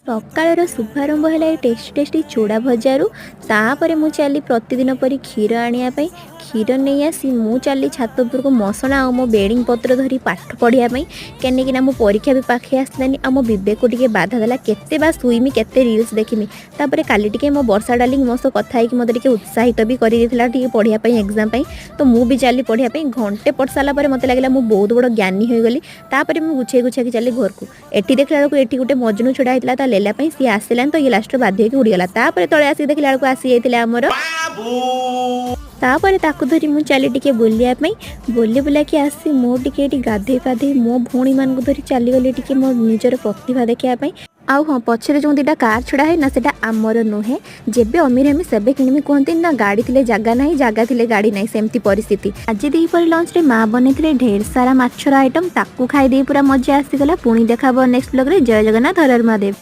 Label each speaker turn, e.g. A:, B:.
A: ସକାଳର ଶୁଭାରମ୍ଭ ହେଲା ଏ ଟେଷ୍ଟି ଟେଷ୍ଟି ଚୁଡ଼ା ଭଜାରୁ। ତାପରେ ମୁଁ ଚାଲି ପ୍ରତିଦିନ ପରି କ୍ଷୀର ଆଣିବା ପାଇଁ। କ୍ଷୀର ନେଇ ଆସି ମୁଁ ଚାଲି ଛାତ ଉପରକୁ ମସଣା ଆଉ ମୋ ବେଡ଼ିଂ ପତ୍ର ଧରି ପାଠ ପଢ଼ିବା ପାଇଁ, କାହିଁକିନା ମୋ ପରୀକ୍ଷା ବି ପାଖେଇ ଆସିଲାନି। ଆଉ ମୋ ବିବେକକୁ ଟିକେ ବାଧା ଦେଲା, କେତେ ବା ଶୋଇମି, କେତେ ରିଲ୍ସ ଦେଖିମି। ତାପରେ କାଲି ଟିକେ ମୋ ବର୍ଷା ଡାର୍ଲିଂ ମୋ ସହ କଥା ହେଇକି ମୋତେ ଟିକେ ଉତ୍ସାହିତ ବି କରିଦେଇଥିଲା ଟିକେ ପଢ଼ିବା ପାଇଁ, ଏକ୍ଜାମ୍ ପାଇଁ। ତ ମୁଁ ବି ଚାଲି ପଢ଼ିବା ପାଇଁ। ଘଣ୍ଟେ ପଢ଼ି ସାରିଲା ପରେ ମୋତେ ଲାଗିଲା ମୁଁ ବହୁତ ବଡ଼ ଜ୍ଞାନୀ ହୋଇଗଲି। ତାପରେ ମୁଁ ଗୁଛେଇ ଗୁଛାକି ଚାଲି ଘରକୁ। ଏଠି ଦେଖିଲା ବେଳକୁ ଏଠି ଗୋଟେ ମଜନୁ ଛିଡ଼ା ହେଇଥିଲା ତା ଲେଲା ପାଇଁ। ସିଏ ଆସିଲାନି ତ ଇଏ ଲାଷ୍ଟରେ ବାଧ୍ୟ ହେଇକି ଉଡ଼ିଗଲା। ତାପରେ ତଳେ ଆସିକି ଦେଖିଲା ବେଳକୁ ଆସି ଯାଇଥିଲେ ଆମର। ତାପରେ ତାକୁ ଧରି ମୁଁ ଚାଲି ଟିକେ ବୁଲିବା ପାଇଁ। ବୁଲି ବୁଲାକି ଆସି ମୁଁ ଟିକେ ଏଠି ଗାଧେଇ ପାଧେଇ ମୋ ଭଉଣୀମାନଙ୍କୁ ଧରି ଚାଲିଗଲି ଟିକେ ମୋ ନିଜର ପ୍ରତିଭା ଦେଖିବା ପାଇଁ। ଆଉ ହଁ, ପଛରେ ଯେଉଁ ଦୁଇଟା କାର୍ ଛିଡ଼ା ହେଇନା, ସେଟା ଆମର ନୁହେଁ। ଯେବେ ଅମିର ହେମି ସେବେ କିଣିମି। କୁହନ୍ତି ନା, ଗାଡ଼ି ଥିଲେ ଜାଗା ନାହିଁ, ଜାଗା ଥିଲେ ଗାଡ଼ି ନାହିଁ, ସେମିତି ପରିସ୍ଥିତି। ଆଜି ଦ୍ୱିପହରେ ଲଞ୍ଚରେ ମା ବନେଇଥିଲେ ଢେର ସାରା ମାଛର ଆଇଟମ୍। ତାକୁ ଖାଇଦେଇ ପୁରା ମଜା ଆସିଗଲା। ପୁଣି ଦେଖା ହବ ନେକ୍ସଟ ବ୍ଲଗରେ। ଜୟ ଜଗନ୍ନାଥ, ହର ହର ମହାଦେବ।